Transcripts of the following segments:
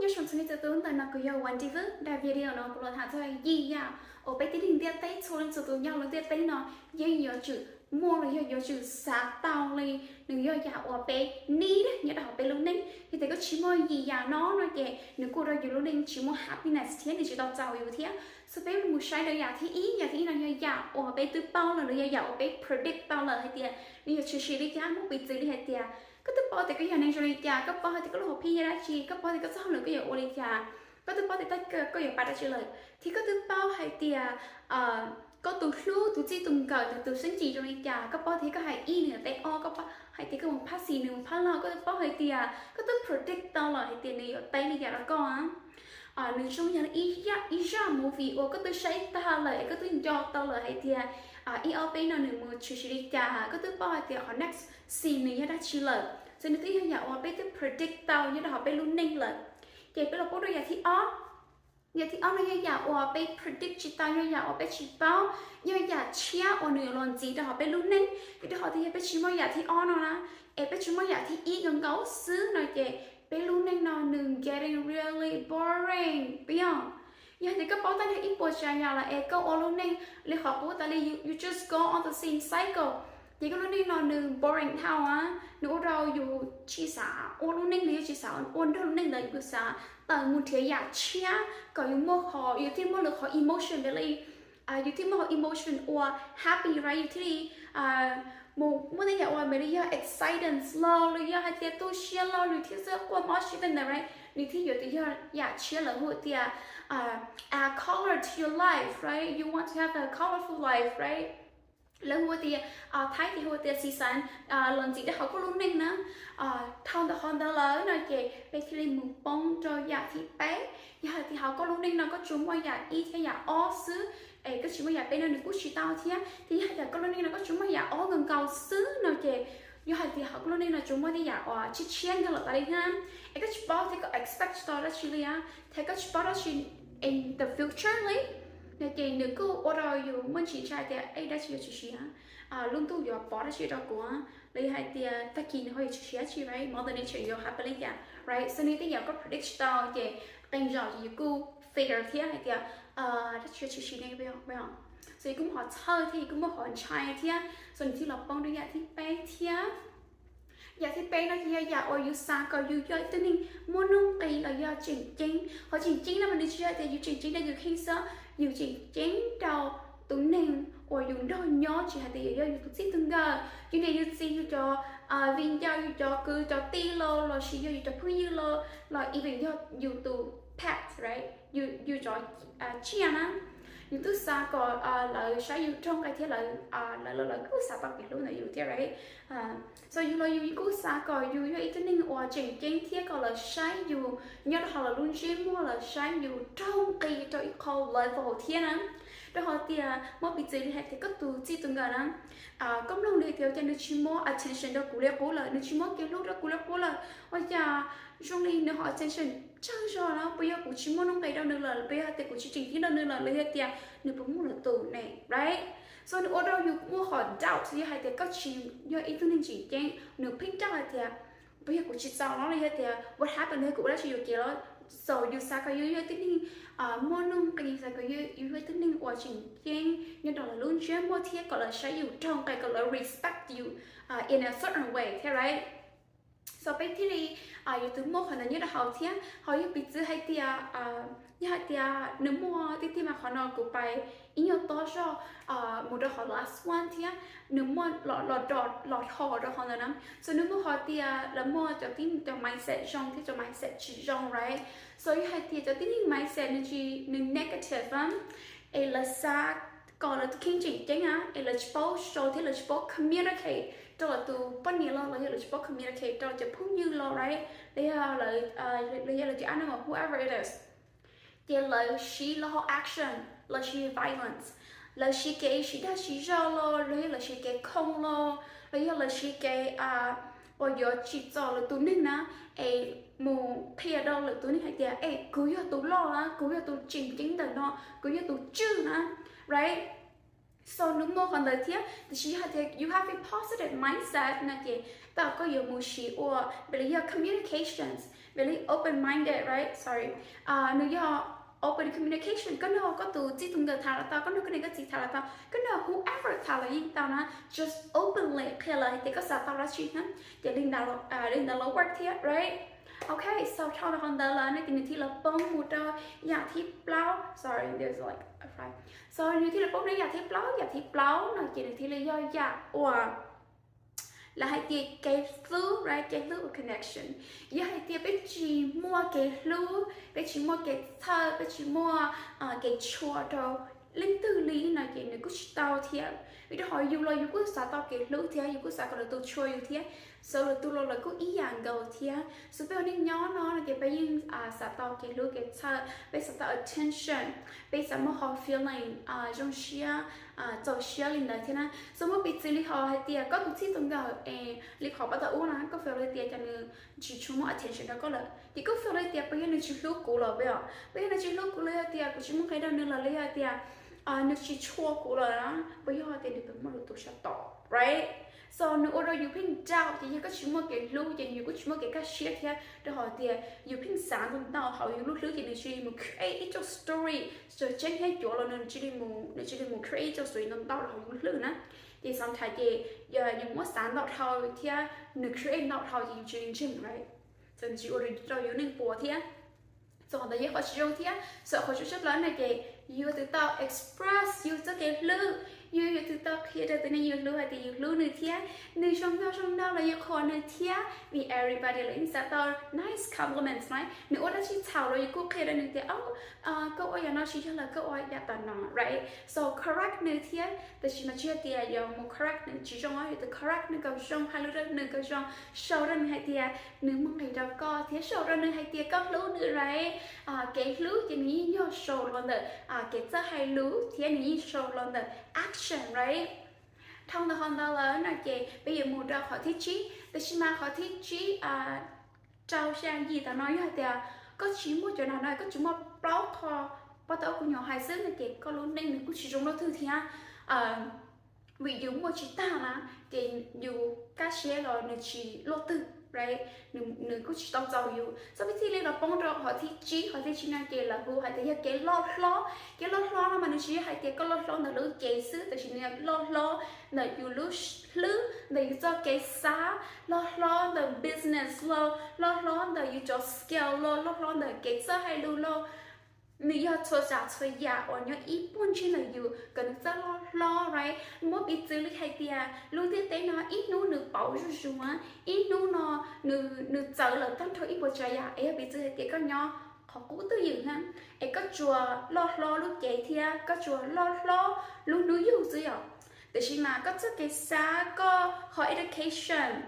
Nyob zoo txog nej txhua tus, ntawm no kuv yog Wendy Vwj. Daim video no kuv los tham txog yim yam uas peb tib neeg ntiaj teb txhua leej txhua tus nyob hauv lub ntiaj teb no yeej yuav tsum muaj los yog yuav tsum xav tau li. Nws yog yam uas peb need nyob rau hauv peb lub neej. Yog tias koj tsis muaj yim yam no no ces nws kuj ua rau yus lub neej tsis muaj happiness thiab nws tsis tau txaus yus thiab. So peb mus saib rau yam thib ib. Yam thib ib no yog yam uas peb twb paub lawm los yog yam uas peb predict tau lawm hais tias nws yuav tshwm sim li cas. Muab piv txwv li hais tias koj twb paub tias koj yog neeg zoo li cas, koj paub hais tias koj lub hom phiaj yog dab tsi, koj paub tias koj txoj hauj lwm koj yuav ua li cas, koj twb paub tias tag kis koj yuav pab dab tsi lawm, thiab koj twb paub hais tias koj tus hlub, tus txij tus nkawm, tus xeeb ntxwv zoo li cas, koj paub tias koj hais ib nws yuav teb ob, koj paub hais tias koj mus phab xis nws mus phab laug, koj twb paub hais tias koj twb predict tau lawm hais tias nws yuav teb li cas rau koj. Nws zoo yog ib zaj movie uas koj twb saib tag lawm es koj twb nco tau lawm hais tias ib ob peb no nws mus tshwm sim li cas, koj twb paub hais tias qhov next scene nws yog dab tsi lawm. So nws twb yog yam uas peb twb predict tau nyob rau hauv peb lub neej lawm. Ces peb los paub rau yam thib ob. Yam thib ob no yog yam uas peb predict tsis tau, yog yam uas peb tsis paub, yog yam tshiab uas nws yuav los ntxiv rau hauv peb lub neej. Vim rau qhov tias yog peb tsis muaj yam thib ob no na, es peb tsis muaj yam thib ib nkaus nkaus xwb no ces peb lub neej no nws getting really boring, puas yog? Yog hais tias koj paub tag nrho ib puas tsav yam lawm es koj ua lub neej li qhov qub tas li, you, you just go on the same cycle, ces koj lub neej no nws boring dhau a. Nws ua rau yus tsis xav ua lub neej los yog tsis xav ua nrog lub neej ntawd, yus xav tawm mus nrhiav yam tshiab kom yus muaj qhov, yus thiaj muaj lwm qhov emotion, vim li yus thiaj muaj qhov emotion uas happy, right? Yus thiaj li mus muaj tej yam uas nws yog exciting los los yog hais tias tu siab los nws thiaj xwb quaj mob siab tej ntawd, right? Nws thiaj yuav tias yog yam tshiab, lawv hu tias add color to your life, right? You want to have a colorful life, right? Lawv hu tias, Thaib ces hu tias xis xav los ntxiv rau hauv koj lub neej na. Dhau ntawm qhov ntawd lawm no ces peb thiaj li mus poob rau yam thib peb. Yog hais tias hauv koj lub neej no koj tsuas muaj yam ib thiab yam ob xwb, es koj tsis muaj yam peb no nws kuj tsis tau thiab. Ces yog hais tias koj lub neej no koj tsuas muaj yam ob nkaus nkaus xwb no ces yog hais tias hauv koj lub neej no tsuas muaj tej yam uas tshiab tshiab nkag los tas li thiab, es koj tsis paub thiab koj expect tsis tau dab tsi li, thiab koj tsis paub dab tsi in the future li, no ces nws kuj ua rau yus muaj ntsis ntshai tias, Ej, dab tsi yuav tshwm sim? Lub ntuj yuav pov dab tsi rau kuv? Los yog hais tias tag kis nws ho yuav tshwm sim dab tsi, right? Mother Nature yuav happen li cas, right? So nws tej yam koj predict tsis tau ces qee zaum ces yus kuj fear thiab hais tias dab tsi yuav tshwm sim ne, puas yog? So yus kuj muaj qhov txhawj thiab yus kuj muaj qhov ntshai thiab, so nws thiaj los poob rau yam thib peb thiab. Yam thib peb no ces yog yam uas yus xav kom yus yog ib tug neeg muaj nuj nqis los yog tseem ceeb. Qhov tseem ceeb no mas nws tsis yog tias yus tseem ceeb rau yus kheej xwb, yus tseem ceeb rau tus neeg uas yus nrog nyob, tsis hais tias yog yus tus txij tus nkawm, yus niam yus txiv, yus cov viv ncaus, yus cov kwv cov tij los lossis yog yus cov phooj ywg los, los even yog yus tus pet, right? Yus cov tsiaj na, yus twb xav kom lawv saib yus raug nqaij thiab lawv, lawv los lawv kuj xav tau kev hlub ntawm yus thiab, right? So yus los yus kuj xav kom yus yog ib tug neeg uas tseem ceeb thiab kom lawv saib yus nyob rau hauv lawv lub ntsej muag, lawv saib yus raug nqi rau ib qho level thiab na. Rau qhov tias muab piv txwv li hais tias koj tus txij tus nkawm na, koj mloog nws tias ua cas nws tsis muab attention rau kuv li qub lawm, nws tsis muab kev hlub rau kuv li qub lawm, ua cas zoo li nws ho attention tsawg zog na, puas yog kuv tsis muaj nuj nqis rau nws lawm, puas yog hais tias kuv tsis tseem ceeb rau nws lawm, los yog tias nws puas muaj lwm tus ne, right? So nws ua rau yus muaj qhov doubt, yog hais tias koj tsis yog ib tug neeg tseem ceeb, nws pheej doubt hais tias puas yog kuv tsis txaus los, los yog tias what happened, yog kuv ua dab tsi yuam kev los? So yus xav kom yus yog ib tug neeg muaj nuj nqis, xav kom yus yog ib tug neeg uas tseem ceeb nyob rau lawv lub ntsej muag thiab kom lawv saib yus raug nqi, kom lawv respect yus in a certain way thiab, right? So peb thiaj li yuav tau muaj qhov ntawd nyob rau hauv thiab. Ho yog piv txwv hais tias, yog hais tias nws muaj tiag tiag mas qhov no kuv pais ib nyuag tob zog mus rau qhov last one thiab, nws muaj los, los dhos rau qhov ntawd na. So nws muaj qhov tias lawv muaj cov tib, cov mindset zoo thiab cov mindset tsis zoo, right? So yog hais tias cov tib neeg mindset nws tsis, nws negative, es lawv xav kom lawv tus kheej tseem ceeb na, es lawv tsis paub show thiab lawv tsis paub communicate rau lawv tus poj niam los, los yog lawv tsis paub communicate rau cov phooj ywg los, right? Los yog lawv, los yog lawv cov animal, whoever it is, ces lawv siv lawv ho action, lawv siv violence, lawv siv kev siv dag siv zog los, los yog lawv siv kev khoo los, los yog lawv siv kev uas yuav tsim txom lwm tus neeg na, es mus qhia rau lwm tus neeg hais tias, Ej, kuv yog tus loj na, kuv yog tus tseem ceeb ntawm no, kuv yog tus tswj na, right? So nws muaj qhov ntawd thiab. Tiam sis yog hais tias you have a positive mindset no ces tau koj yuav mus siv ua, vim li yog communications, really open minded, right? Sorry. Nws yog open communication, koj nrog koj tus txij tus nkawm tham los tau, koj nrog koj niam koj txiv tham los tau, koj nrog whoever tham los yeej tau na, just openly qhia lawv hais tias koj xav tau dab tsi na, ces li ntawd los work thiab, right? Ok, so dhau los ntawd lawm no ces nws thiaj los poob mus rau yam thib plaub, sorry, there's like a fly, so nws thiaj los poob rau yam thib plaub, yam thib plaub no ces nws thiaj li yog yam uas lawv hais tias kev hlub, right? Kev hlub uas connection. Yog hais tias peb tsis muaj kev hlub, peb tsis muaj kev txhawj, peb tsis muaj kev tshua rau leej twg li no ces nws kuj tsis tau thiab. Vim rau qhov yus los yus kuj xav tau kev hlub thiab, yus kuj xav kom lwm tus tshua yus thiab, so lwm tus los lawv kuj ib yam nkaus thiab. So peb ua neej nyob no no ces peb yeej xav tau kev hlub kev txhawj, peb xav tau attention, peb xav muaj qhov feeling zoo siab, txaus siab li ntawd thiab na. So muab piv txwv li hos hais tias koj tus txij tus nkawm es li qhov pab tau ub na, koj feel li tias cas nws tsis tshua muaj attention rau koj lawm, ces koj feel li tias puas yog nws tsis hlub kuv lawm, puas yog, puas yog nws tsis hlub kuv los yog tias kuv tsis muaj nqis rau nws lawm, los yog tias nws tsis tshua kuv lawm, puas yog tias nws pheej muaj lwm tus sab tom, right? So nws ua rau yus pheej doubt, ces yog koj tsis muaj kev hlub ces yus kuj tsis muaj kev kaj siab thiab, rau qhov tias yus pheej xav ntau ntau hauv yus lub hlwb ces nws cia li mus create ib co story tseem ceeb thiab cuav los nws cia li mus, nws cia li mus create ib co story ntau ntau rau hauv yus lub hlwb na. Ces sometimes ces yus muab xav ntau dhau thiab nws create ntau dhau ces yus cia li ntseeg, right? So nws cia li ua rau yus neej puas thiab. So qhov ntawd yog qhov tsis zoo thiab, so qhov tseem ceeb plaws no ces yus yuav tsum tau express yus txoj kev hlub, yus yuav tsum tau qhia rau tus neeg yus hlub hais tias yus hlub nws thiab, nws zoo nkauj zoo nraug los yus qhuas nws thiab, vim everybody los yeej xav tau nice compliments, right? Nws ua dab tsi txhaum los yus kuj qhia rau nws tias, o, koj ua yam no tsis yog los koj ua yam tom no, right? So correct nws thiab, tab sis mas tsis yog tias yuav mus correct nws tsis zoo, yuav tsum correct nws kom zoo, hais lus rau nws kom zoo, show rau nws hais tias nws muaj nqis rau koj thiab show rau nws hais tias koj hlub nws, right? Kev hlub ces nws yeej yog show los ntawm kev txawj hais lus thiab nws yeej show los ntawm action, right? Dhau ntawm qhov ntawd lawm no ces peb yuav mus rau qhov thib tsib, tab sis mas qhov thib tsib rau xya yim tam no yog hais tias koj tsis muaj cov no no, koj tsis muaj plaub qho pab tau kuv nyuam hais xwb no ces koj lub neej nws kuj tsis zoo luaj twg thiab. Vim yus muaj tsis tag na, ces yus kaj siab los nws tsis luaj twg, right? Nws kuj tsis tau txaus yus. Txoj pib thiaj li los poob rau qhov thib tsib, qhov thib tsib no ces lawv hu hais tias yog kev loj hlob. Kev loj hlob no mas nws tsis yog hais tias koj loj hlob ntawm lub cev xwb, tab sis nws yog loj hlob ntawm yus lub hlwb, ntawm yus txoj kev xav, loj hlob ntawm business los, loj hlob ntawm yus cov skill los, loj hlob ntawm kev txawj hais lus los. Nws yog txhua tsav txhua yam uas nyob ib puag ncig ntawm yus kom nws txawj loj hlob, right? Muab piv txwv li hais tias lub ntiaj teb no ib hnub nws pauv zuj zus, ib hnub no nws txawv lawm tag nrho ib puas tsav yam, es yog piv txwv hais tias koj nyob qhov qub twj ywm na, es koj tsuas loj hlob lub cev thiab koj tsuas loj hlob lub hnub yug xwb yom. Tiam sis mas koj txoj kev xav, koj qhov education,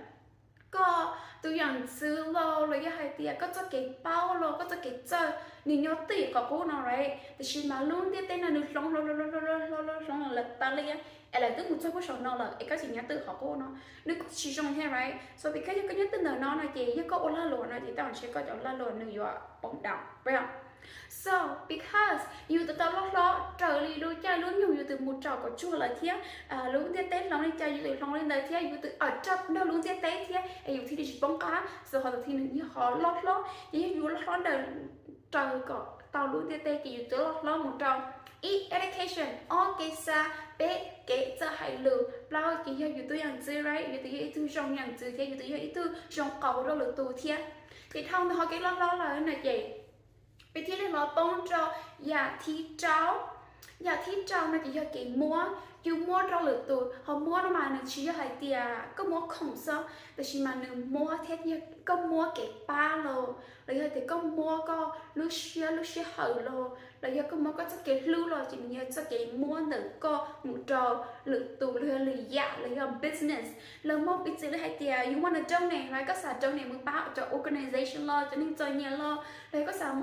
koj tus yam ntxwv los, los yog hais tias koj txoj kev paub los, koj txoj kev txawj, nws nyob twj ywm qhov qub no, right? Tiam sis mas lub ntiaj teb no nws hloov hloov hloov hloov hloov hloov hloov hloov lawm tas li, es lawv twb mus txog puag saum no lawm es koj tseem nyob twj ywm qhov qub no, nws kuj tsis zoo thiab, right? So because yog koj nyob twj ywm ntawm no no ces yog koj ua lag luam no ces tej zaum ntshe koj cov lag luam nws yuav poob down, right? So because yus tus tau loj hlob raws li lub caij lub nyoog, yus tus mus rau kaum cuaj lawm thiab, lub ntiaj teb hloov li cas yus tus hloov li ntawd thiab, yus tus adapt nrog lub ntiaj teb thiab es yus thiaj li tsis poob qab. So qhov ntawd thiaj nws yog qhov loj hlob. Ces yog yus loj hlob ntawm raws kom tau lub ntiaj teb ces yus tus loj hlob mus rau ib education, ob kev xav, peb kev txawj hais lus, plaub ces yog yus tus yam ntxwv, right? Yus tus yog ib tug zoo yam ntxwv thiab yus tus yog ib tug zoo qauv rau lwm tus thiab. Ces dhau ntawm qhov kev loj hlob lawm no ces peb thiaj li los poob rau yam thib rau. Yam thib rau no ces yog kev muab, yus muab rau lwm tus. Ho muab no mas nws tsis yog hais tias koj muab khoom xwb, tab sis mas nws muab thiab yog koj muab kev pab los, los yog tias koj muab koj lub siab lub sij hawm los, los yog koj muab koj txoj kev hlub los ces nws yog txoj kev muab ntawm koj mus rau lwm tus los yog lwm yam los yog business. Lawv muab piv txwv li hais tias you wanna donate, right? Koj xav donate mus pab cov organization los, cov neeg txom nyem los, los yog koj xav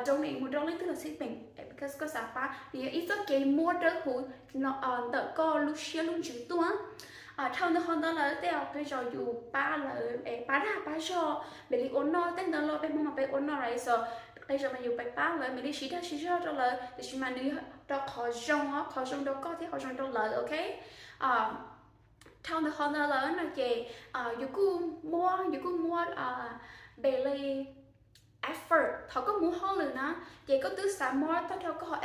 donate mus rau leej twg los xij peem, because koj xav pab, nws yog ib txoj kev muab dawb huv ntawm koj lub siab lub ntsws tuaj. Dhau ntawm qhov ntawd lawm tej zaum qee zaum yus pab lawv pab dag pab zog, mam li ua noj, tej ntawd los peb Hmoob mas peb ua noj, right? So qee zaum mas yus pab pab lawv, mam li siv dag siv zog rau lawv, tiam sis mas nws yog rau qhov zoo, qhov zoo rau koj thiab qhov zoo rau lawv, ok? Dhau ntawm qhov ntawd lawm no ces yus kuj muab, yus kuj muab pem li effort. Thaum koj mus hauj lwm na, ces koj twb xav muab tag nrho koj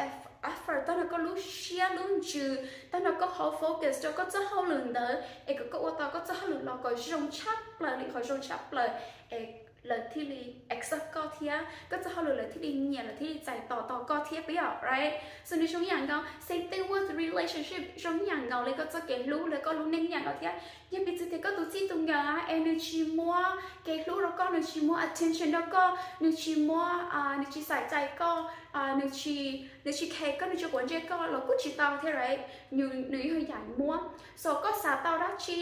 effort, tag nrho koj lub siab lub ntsws, tag nrho koj qhov focus rau koj txoj hauj lwm ntawd es kom koj ua tau koj txoj hauj lwm los kom zoo tshaj plaws li qhov zoo tshaj plaws es lawv thiaj li accept koj thiab koj txoj hauj lwm lawv thiaj li nyiam, lawv thiaj li txais tos tau koj thiab, puas yog, right? So nws zoo ib yam nkaus, same thing with relationship, zoo ib yam nkaus li koj txoj kev hlub, li koj lub neej ib yam nkaus thiab. Yog piv txwv tias koj tus txij tus nkawm es nws tsis muab kev hlub rau koj, nws tsis muab attention rau koj, nws tsis muab, nws tsis xaiv cai koj, nws tsis, nws tsis khe koj, nws tsis quav ntsej koj los kuj tsis tau thiab, right? Nws yog yam muab. So koj xav tau dab tsi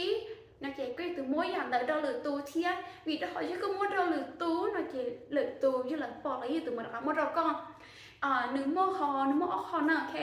no ces koj yuav tsum muab yam ntawd rau lwm tus thiab, vim rau qhov yog koj muab rau lwm tus no ces lwm tus yog lawv pom los yog tus mam rov qab muab rau koj. Nws muaj qhov, nws muaj ob qho na, ok?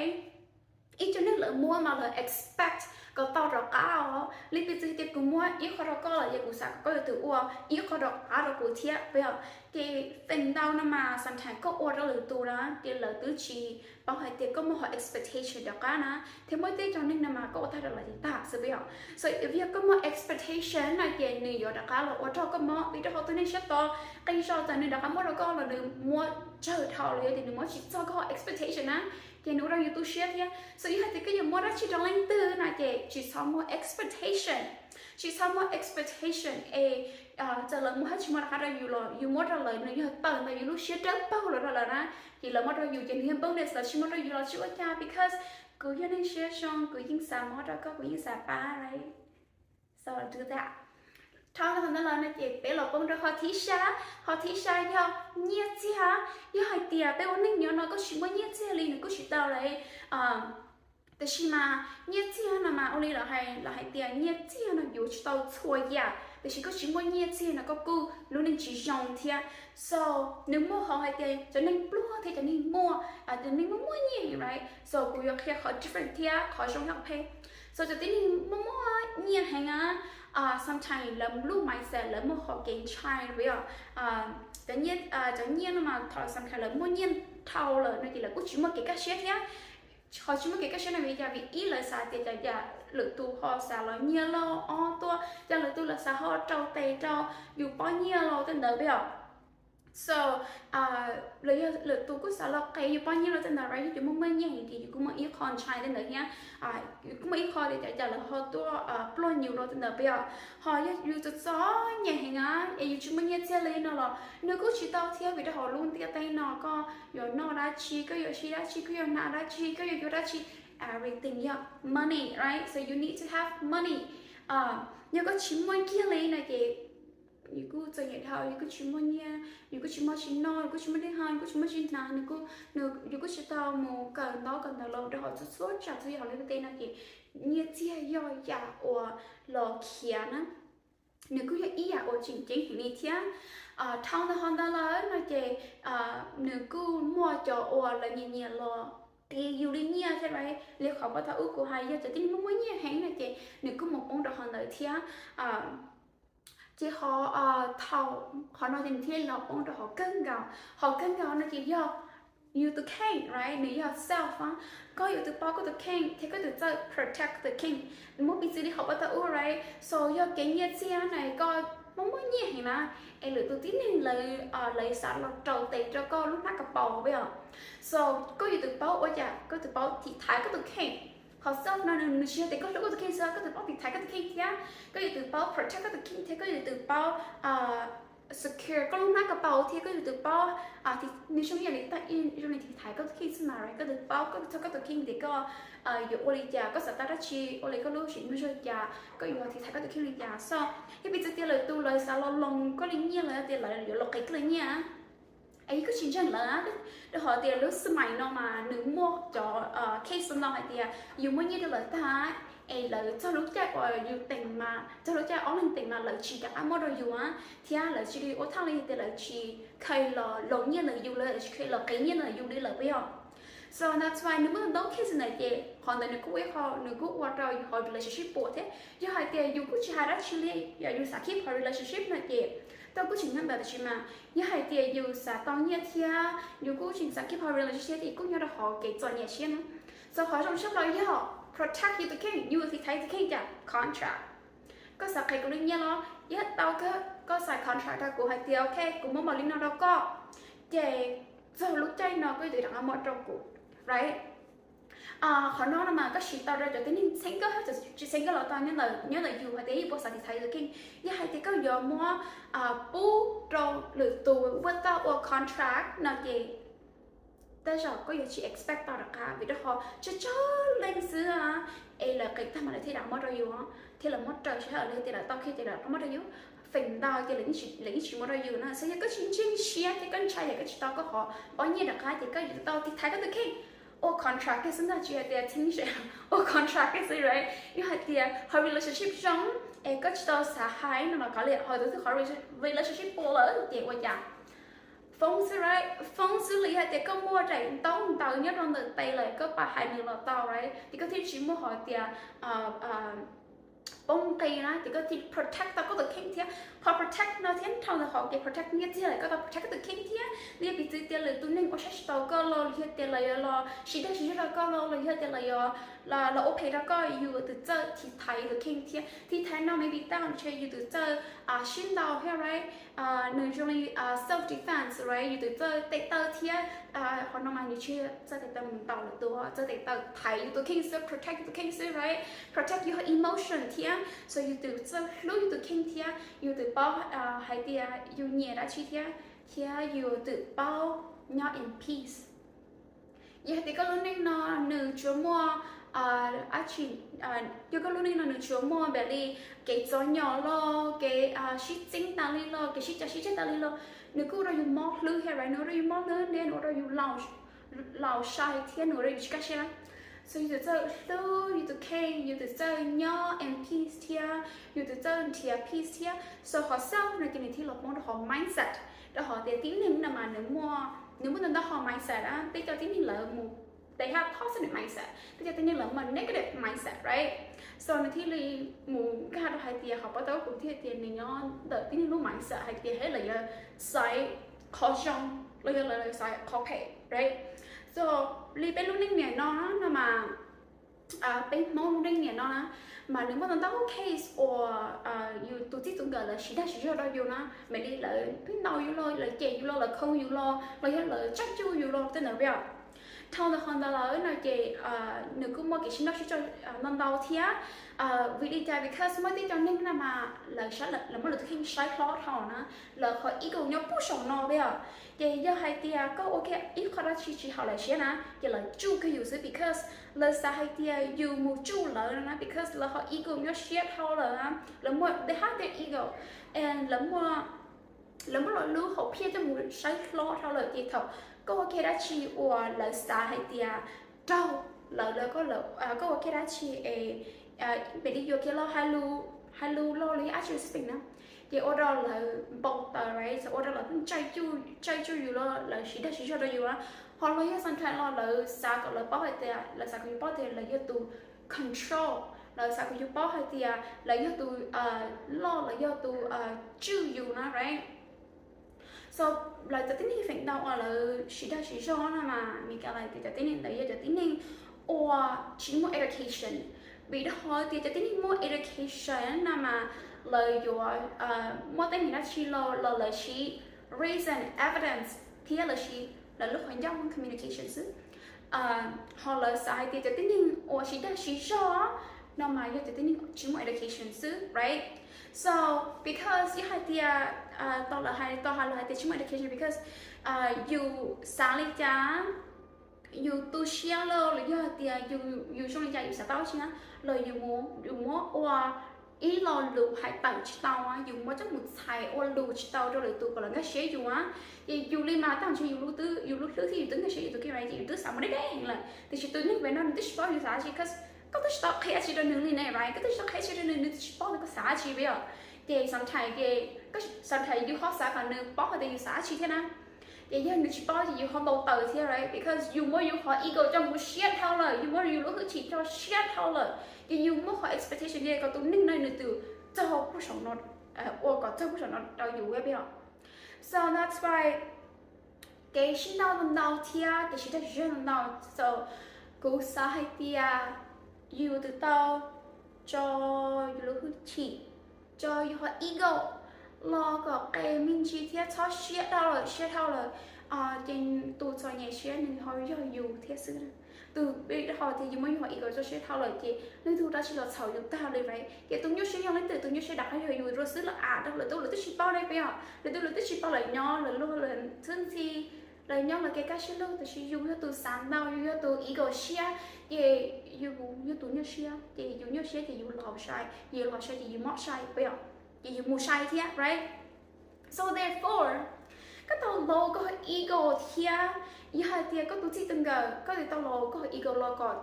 Ib co neeg lawv muab mas lawv expect kom tau rov qab os. Li piv txwv tias kuv muab ib qho rau koj los yog kuv xav kom koj yuav tsum ua ib qho rov qab rau kuv thiab, puas yog? Ces feem ntau no mas sometimes koj ua rau lwm tus na ces lawv twb tsis paub hais tias koj muaj qhov expectation rov qab na, thiab muaj tej cov neeg no mas koj ua tag rau lawv ces tag xwb, puas yog? So if yog koj muaj expectation no ces nws yuav rov qab los ua rau koj mob, vim rau qhov tus neeg siab tod qee zaus txawm nws rov qab muab rau koj los nws muab tsawg dhau los yog tias nws muab tsis txog koj expectation na, ces nws ua rau yus tu siab thiab. So yog hais tias koj yuav muab dab tsi rau leej twg no ces tsis txhob muaj expectation, tsis txhob muaj expectation es txawm lawv muab hab tsis muab rov qab rau yus los yus muab rau lawv nws yog tawm ntawm yus lub siab dawb paug los rau lawv na, ces lawv muab rau yus ces nws yog bonus, lawv tsis muab rau yus los tsis ua cas, because kuv yog neeg siab zoo, kuv yeej xav muab rau koj, kuv yeej xav pab, right? So do that. Dhau ntawd lawm no ces peb los poob rau qhov thib xya. Qhov thib xya yog nyiaj txiag. Yog hais tias peb ua neej nyob no koj tsis muaj nyiaj txiag li nws kuj tsis tau lawm. Tiam sis mas nyiaj txiag no mas ua li lawv hais, lawv hais tias nyiaj txiag no yuav tsis tau txhua yam, tiam sis koj tsis muaj nyiaj txiag no koj kuj lub neej tsis zoo thiab. So nws muaj qhov hais tias cov neeg pluag thiab cov neeg muaj, cov neeg muaj muaj nyiaj heev, right? So kuv yuav qhia qhov different thiab qhov zoo thiab qhov phem. So cov tib neeg muaj muaj nyiaj heev na, sometimes lawv lub mindset lawv muaj qhov kev ntshai, puas yog? Cov nyiaj, cov nyiaj no mas thaum sometimes lawv muaj nyiaj dhau lawm no ces lawv kuj tsis muaj kev kaj siab thiab. Qhov tsis muaj kev kaj siab no vim li cas? Vim ib lawv xav tias cas cas lwm tus ho xav los nyiag lauj, ob tuaj cas lwm tus los xav ho rau tes rau yus pob nyiaj los tej ntawd, puas yog? So los yog lwm tus kuj xav los qev yus pob nyiaj los tej ntawd, right? Yus muaj muaj nyiaj heev ces yus kuj muaj ib qho ntshai tej ntawd thiab. Yus kuj muaj ib qho tias cas cas lawv ho tuaj pluag yus los tej ntawd, puas yog? Ho yog yus txom txom nyem heev na es yus tsis muaj nyiaj txiag li no los nws kuj tsis tau thiab, vim rau hauv lub ntiaj teb no koj yuav noj dab tsi, koj yuav siv dab tsi, koj yuav hnav dab tsi, koj yuav yuav dab tsi, everything yog money, right? So you need to have money. Yog koj tsis muaj kiag li no ces yus kuj txom nyem dhau, yus kuj tsis muaj nyiaj, yus kuj tsis muaj tsis noj, yus kuj tsis muaj dej haus, yus kuj tsis muaj tsis hnav, yus kuj tsis tau mus kawm ntaub kawm ntawv los rau hauv txhua txhua tsav txhua yam hauv lub ntiaj teb no ces nyiaj txiag yog yam uas los khiav na. Nws kuj yog ib yam uas tseem ceeb heev li thiab. Dhau ntawd ho ntawd lawm no ces nws kuj muaj cov uas lawv nyiam nyiam los qev yus li nyiaj thiab, right? Li qhov pab thaum ub kuv hais, yog cov tib neeg muaj muaj nyiaj heev no ces nws kuj mus poob rau qhov ntawd thiab. Ces qhov, thaum qhov no ces nws thiaj li los poob rau qhov kawg nkaus. Qhov kawg nkaus no ces yog yus tus kheej, right? Nws yog self, koj yuav tsum paub koj tus kheej thiab koj yuav tsum txawj protect koj tus kheej. Nws muaj piv txwv li qhov pab thaum ub, right? So yog kev nyiaj txiag na, koj muaj muaj nyiaj heev na, es lwm tus tib neeg lawv, lawv xav los rau tes rau koj lub hnab ka paus, puas yog? So koj yuav tsum paub ua cas, koj yuav tsum paub tiv thaiv koj tus kheej. Qhov self no nws tsis yog tias koj hlub koj tus kheej xwb, koj yuav tsum paub tiv thaiv koj tus kheej thiab, koj yuav tsum paub protect koj tus kheej thiab, koj yuav tsum paub secure koj lub hnab ka paus thiab, koj yuav tsum paub, nws zoo ib yam li, zoo li tiv thaiv koj tus kheej xwb mas, right? Koj yuav tsum paub koj txog koj tus kheej tias koj yuav ua li cas, koj xav tau dab tsi, ua li koj lub siab ntsws li cas, koj yuav tiv thaiv koj tus kheej li cas. So yog piv txwv tias lwm tus lawv xav los loos koj li nyiaj los yog tias lawv yuav los qev koj li nyiaj, es yus kuj tsis ntseeg lawv, rau qhov tias lub xab maim no mas nws muaj cov case no hais tias yus muab nyiaj rau lawv tag es lawv txog lub caij uas yus teem mas, txog lub caij ob leeg teem mas lawv tsis rov qab muab rau yus thiab lawv cia li ua thaj li tias lawv tsis kheev los loos nyiaj ntawm yus li, lawv tsis kheev los qev nyiaj ntawm yus li lawm, puas yog? So that's why nws muaj ntau case ntawd ces qhov ntawd nws kuj ua, nws kuj ua rau qhov relationship puas thiab. Yog hais tias yus kuj tsis hais dab tsi li, yog yus xav keep qhov relationship no ces tau kuj tseem nyob ntawd, tab sis mas yog hais tias yus xav tau nyiaj thiab yus kuj tseem xav keep qhov relationship ces kuj nyob rau qhov kev txom nyem siab na. So qhov zoo tshaj plaws yog protect yus tus kheej, yus tiv thaiv tus kheej cas contract. Koj xav qhia kuv li nyiaj los yog tau, koj sign contract rau kuv hais tias ok, kuv muab npaum li no rau koj, Ces txog lub caij no koj yuav tsum rov qab muab rau kuv, right? Qhov no no mas koj siv tau rau cov tib neeg txheeb kawg, tsis txheeb kawg los tau, nyob ntawm yus hais tias yus puas xav tiv thaiv yus tus kheej. Yog hais tias koj yuav muab pub rau lwm tus ua tau ua contract no ces tej zaum koj yuav tsis expect tau rov qab, vim rau qhov tsawg tsawg leej xwb es lawv qev tag mas lawv thiaj rov muab rau yus, thiab lawv muab raws sij hawm, lawv tias lawv tau kiag ces lawv muab rau yus, feem ntau ces lawv yeej tsis muab rau yus na. So yog koj tsis ntseeg siab thiab koj ntshai yog koj tsis tau koj qhov pob nyiaj rov qab ces koj yuav tau tiv thaiv koj tus kheej, ua contract kiag xwb ntag, tsis hais tias txheeb ze, ua contract kiag xwb, right? Yog hais tias ho relationship zoo es koj tsis tau xav hais no los kav liam, ho tus twg qhov relationship puas lawm ces ua cas? Foob xwb, right? Foob xwb los yog hais tias koj muaj daim ntaub ntawv nyob rau ntawm tes lawm koj pab hais nws los tau, right? Ces koj thiaj tsis muaj qhov tias poob nqi na, ces koj thiaj protect tau koj tus kheej thiab. Qhov protect no thiab dhau ntawm qhov kev protect nyiaj txiag lawm koj tau protect koj tus kheej thiab. Nws yog piv txwv tias lwm tus neeg ua saib tsis taus koj los, los yog tias lawv yuav los siv dag siv zog rau koj los, los yog tias lawv yuav los ua phem rau koj, yus yuav tsum txawj tiv thaiv yus tus kheej thiab. Tiv thaiv no maybe tau ntshe yus tsum txawj sib ntaus thiab, right? Nws zoo li self defense, right? Yus tsum txawj tes taw thiab. Qhov no mas nws tsis txawj tes taw mus ntaus lwm tus, txawj tes taw thaiv yus tus kheej xwb, protect yus tus kheej xwb, right? Protect yus emotion thiab, so yus tsum txawj hlub yus tus kheej thiab yus tsum paub hais tias yus nyiam dab tsi thiab, thiab yus tsum paub nyob in peace. Yog hais tias koj lub neej no nws tsuas muaj, yog koj lub neej no nws tsuas muaj npaum li kev txom nyom los, kev sib txeeb tas li los, kev sib cav sib ceg tas li los, nws kuj ua rau yus mob hlwb thiab, right? Nws ua rau yus mob hlwb thiab, nws ua rau yus laus sai thiab, nws ua rau yus tsis kaj siab na. So yus tsum txawj hlub yus tus kheej, yus tsum txawj nyob in peace thiab, yus tsum txawj nrhiav peace thiab. So qhov self no ces nws thiaj los poob rau qhov mindset, rau qhov tias tib neeg no mas nws muaj, nws muaj ntau ntau qhov mindset na. Peb cov tib neeg lawv mus, they have positive mindset, peb cov tib neeg lawv muaj negative mindset, right? So nws thiaj li mus nkag rau hais tias qhov pab tau kuv thiaj tias nws nyob ntawm tib neeg lub mindset hais tias hais lawv yuav xaiv qhov zoo los yog lawv xaiv qhov phem, right? So li peb lub neej niam no no mas peb Hmoob lub neej niam no na, mas nws muaj ntau ntau case uas yus tus txij tus nkawm lawv siv dag siv zog rau yus na, mam li lawv pheej ntaus yus los, lawv cem yus los, lawv khoo yus los, los yog lawv tsaij cuj yus los tej ntawd peb os. Dhau ntawm qhov ntawd lawm no ces nws kuj muaj kev sib nrauj sib tso ntau ntau thiab. Vim li cas? Because muaj tej cov neeg no mas lawv, lawv muab lawv tus kheej saib hlob dhau na, lawv qhov ego nyob puag saum no peb os. Ces yog hais tias koj ua kiag ib qho dab tsi tsis haum lawv siab na ces lawv tsuj kiag yus xwb, because lawv xav hais tias yus mus tsuj lawv no na, because lawv qhov ego nyob siab dhau lawm, lawv muaj, they have their ego, and lawv muaj, lawv muab lawv lub hom phiaj coj mus saib hlob dhau lawm ces thaum koj ua kiag dab tsi uas lawv xav hais tias raug lawv, lawv, koj ua kiag dab tsi es mam li yuam kev los hais lus, hais lus los los yog dab tsi xwb na, ces ua rau lawv npau taws, right? Ua rau lawv tsaij cuj, tsaij cuj yus los lawv siv dag siv zog rau yus na. Ho los yog sometimes los lawv xav kom lawv paub hais tias, lawv xav kom yus paub tias lawv yog tus control, lawv xav kom yus paub hais tias lawv yog tus loj, lawv yog tus tswj yus na, right? So lawv cov tib neeg feem ntau uas lawv siv dag siv zog no mas Mis Kas hais tias cov tib neeg ntawd yog cov tib neeg uas tsis muaj education. Vim rau qhov tias cov tib neeg muaj education no mas lawv yuav muaj teeb meem dab tsi los, los lawv siv reason, evidence thiab lawv siv lawv lub qhov ncauj communication xwb. Ho lawv xav hais tias cov tib neeg uas siv dag siv zog no mas yog cov tib neeg tsis muaj education xwb, right? So because yog hais tias tau lawv hais, tau hais lawv hais tias tsis muaj education because yus xav li cas, yus tu siab los, los yog hais tias yus zoo li cas yus xav tau tsi na, los yus, yus muab ua ib lo lus hais tawm tsis tau, yus muab coj mus txhais ua lus tsis tau rau lwm tus kom lawv nkag siab yus. Ces yus li mas tag nrho yus lub, yus lub hlwb thiab yus twb nkag siab yus tus kheej, ces yus twb xav mus deb deb lawm, tiam sis tus neeg pem no nws twb tsis paub yus xav dab tsi, cause koj twb tsis tau qhia dab tsi rau nws li ne, right? Koj twb tsis tau qhia dab tsi rau nws, nws twb tsis paub tias koj xav dab tsi peb os. Ces sometimes, sometimes yus ho xav kom nws paub hais tias yus xav dab tsi thiab na. Ces yog nws tsis paub ces yus ho npau taws thiab, right? Because yus muab yus qhov ego coj mus siab dhau lawm, yus muab yus lub hwj chim coj siab dhau lawm, ces yus muab qhov expectation tias kom tus neeg no nws twb txog puag saum no, ua kom txog puag saum no rau yus peb os. So that's why kev sib ntaus ntau thiab kev siv dag siv zog ntau. So kuv xav hais tias yus twb tau tso yus lub hwj chim, tso yus qhov ego los kom qe me ntsis thiab txhob siab dhau lawm, siab dhau lawm. Ces tus txom nyem siab nws ho yog yus thiab xwb. Tus ho tias yus muab yus ego tso siab dhau lawm ces leej twg dab tsi los txhaum yus tag li lawm. Ces tus nyuaj siab yog leej twg? Tus nyuaj siab rov qab yog yus dua xwb. Lawv a dab lawv tub lawv twb tsis paub ne, puas yog? Lawv tub lawv twb tsis paub, lawv nyob lawv luag lawv txhub ntxhi, lawv nyob lawv kev kaj siab lug, tab sis yus yog tus xav ntau, yus yog tus ego siab, ces yus yog tus nyuaj siab, ces yus nyuaj siab ces yus laus sai, yus laus sai ces yus mob sai, puas yog? Ces yus mus sai thiab, right? So therefore, koj tau lower koj ego thiab. Yog hais tias koj tus txij tus nkawm, koj tau lower koj ego los kom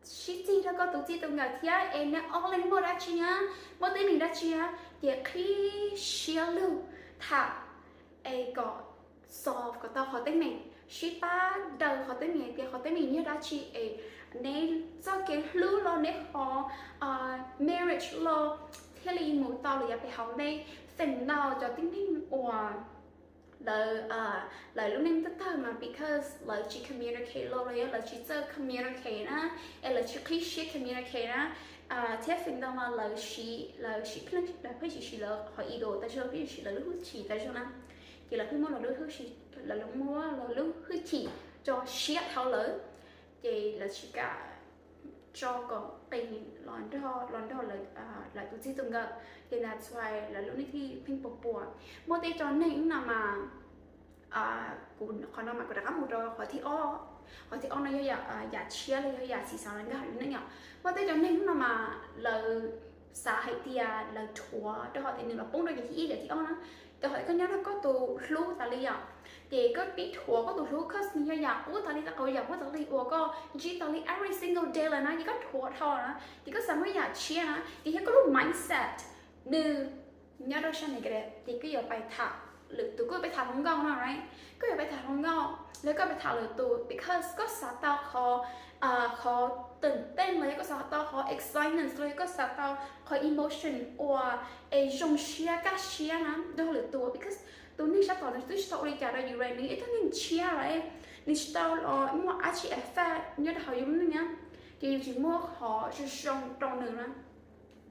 sib txig rau koj tus txij tus nkawm thiab, es neb ob leeg muaj dab tsi, muaj teeb meem dab tsi, ces qhib siab lug tham es kom solve kom tau qhov teeb meem, sib pab daws qhov teeb meem, tias qhov teeb meem yog dab tsi es neb txoj kev hlub los neb qhov marriage los thiaj li mus tau lawm yav pem hauv ntej. Feem ntau cov tib neeg uas lawv, lawv lub neej tawg tawg mas because lawv tsis communicate los los yog lawv tsis txawj communicate na, es lawv tsis qhib siab communicate na, thiab feem ntau mas lawv siv, lawv siv pheej, pheej siv lawv qhov ego tas zog, pheej siv lawv lub hwj chim tas zog na, ces lawv pheej muab lawv lub hwj chim, lawv muab lawv lub hwj chim tso siab dhau lawm, ces lawv tsis kam tso kom qis los nrog, los nrog lawv tus txij tus nkawm, ces that's why lawv lub neej thiaj pheej puas puas. Muaj tej cov neeg no mas, kuv qhov no mas kuv rov qab mus rau qhov thib ob. Qhov thib ob no yog yam tshiab los yog yam txim xav los nkag lub neej yom. Muaj tej cov neeg no mas lawv xav hais tias lawv dhuav rau qhov tias nws los poob rau yam thib ib yam thib ob na. Rau qhov koj nyob rau koj tus hlub tas li yom, ces koj pib dhuav koj tus hlub, cause nws yog yam qub tas li, qhov yam qub tas li uas koj ntsib tas li every single day lawm na, ces koj dhuav dhau na, ces koj xav muaj yam tshiab na, ces yog koj lub mindset nws nyob rau sab negative, ces koj yuav pais tham lwm tus, koj yuav pais tham hluas nkauj no, right? Koj yuav pais tham hluas nkauj los koj pais tham lwm tus because koj xav tau qhov, qhovตื่นเต้น los yog koj xav tau qhov excitement los yog koj xav tau qhov emotion uas es zoo siab kaj siab na rau lwm tus, because tus neeg sab tod nws twb tsis tau ua li cas rau yus li, nws ib tug neeg tshiab lawm, nws tsis tau los muaj dab tsi affect nyob rau hauv yus lub neej na, ces yus tsis muaj qhov zoo zoo rau nws na.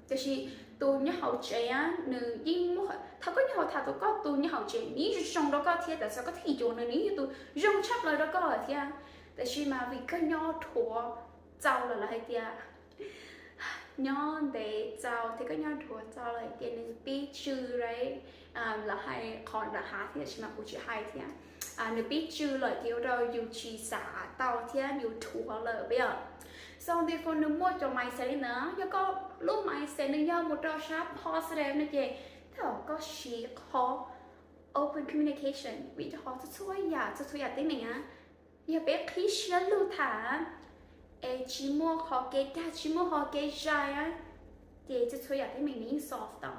Tiam sis tus nyob hauv tsev nws yeej muaj, thaum koj nyob hauv, tham tus koj tus nyob hauv tsev nws yeej zoo zoo rau koj thiab, tam sim koj thiaj yuav nws, nws yeej yog tus zoo tshaj plaws rau koj lawm thiab. Tiam sis mas vim koj nyob dhuav txaus lawm, lawv hais tias nyob ntev txaus thiab koj nyob dhuav txaus lawm hais tias nws pib tsw, lawv hais qhov nram hav thiab, tiam sis mas kuv tsis hais thiab. Nws pib tsw lawm ces ua rau yus tsis xav tau thiab yus dhuav lawm, puas yog? So therefore nws muaj cov mindset li ntawd, yog koj lub mindset nws yog mus rau sab positive no ces thov koj siv qhov open communication, vim rau qhov txhua txhua yam, txhua txhua yam teeb meem na, yog peb qhib siab lug tham es tsis muaj qhov kev dag, tsis muaj qhov kev zais, ces txhua txhua yam teeb meem nws yeej solve tau.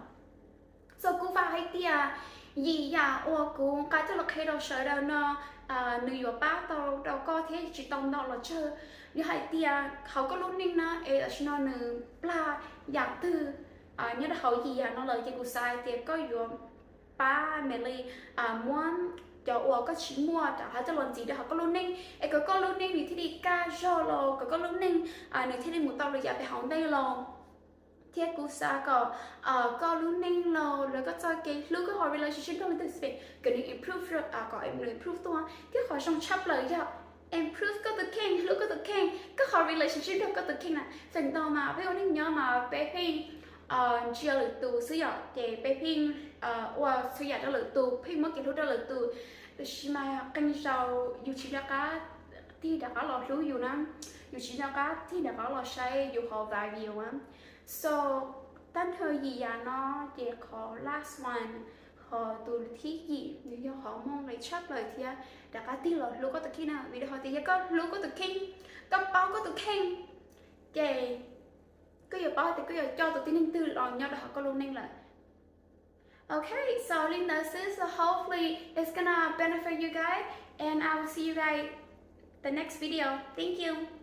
So kuv vam hais tias yim yam uas kuv nqa coj los qhia rau sawv daws no, nws yuav pab tau rau koj thiab tsis tau ntau los tsawg. Yog hais tias hauv koj lub neej na es tam sim no nws plag yam twg nyob rau hauv yim yam no lawm ces kuv xav hais tias koj yuav pab mam li muab cov uas koj tsis muaj rov qab coj los ntxiv rau hauv koj lub neej es kom koj lub neej nws thiaj li kaj zog los kom koj lub neej nws thiaj li mus tau lwm yam pem hauv ntej los. Thiab kuv xav kom koj lub neej los lawv koj txoj kev hlub, koj qhov relationship nrog leej twg xwb, kom nws improve, kom nws improve tuaj. Thiab qhov zoo tshaj plaws yog improve koj tus kheej, hlub koj tus kheej, koj qhov relationship nrog koj tus kheej na. Feem ntau mas peb ua neej nyob mas peb pheej ntsia lwm tus xwb yom, ces peb pheej ua txhua yam rau lwm tus, pheej muab kev hlub rau lwm tus. Tiam sis mas qee zaus yus tsis nco qab tig rov qab los hlub yus na, yus tsis nco qab tig rov qab los saib yus qhov value na. So tab nrho yim yam no ces qhov last one, qhov tus thib yim nws yog qhov muaj nqis tshaj plaws thiab, rov qab tig los hlub koj tus kheej na. Vim rau qhov tias yog koj hlub koj tus kheej, koj paub koj tus kheej, ces koj yuav paub tias koj yuav coj tus tib neeg twg los nyob rau hauv koj lub neej lawm. Okay, so li ntawd xwb, so hopefully it's gonna benefit you guys, and I will see you guys the next video. Thank you.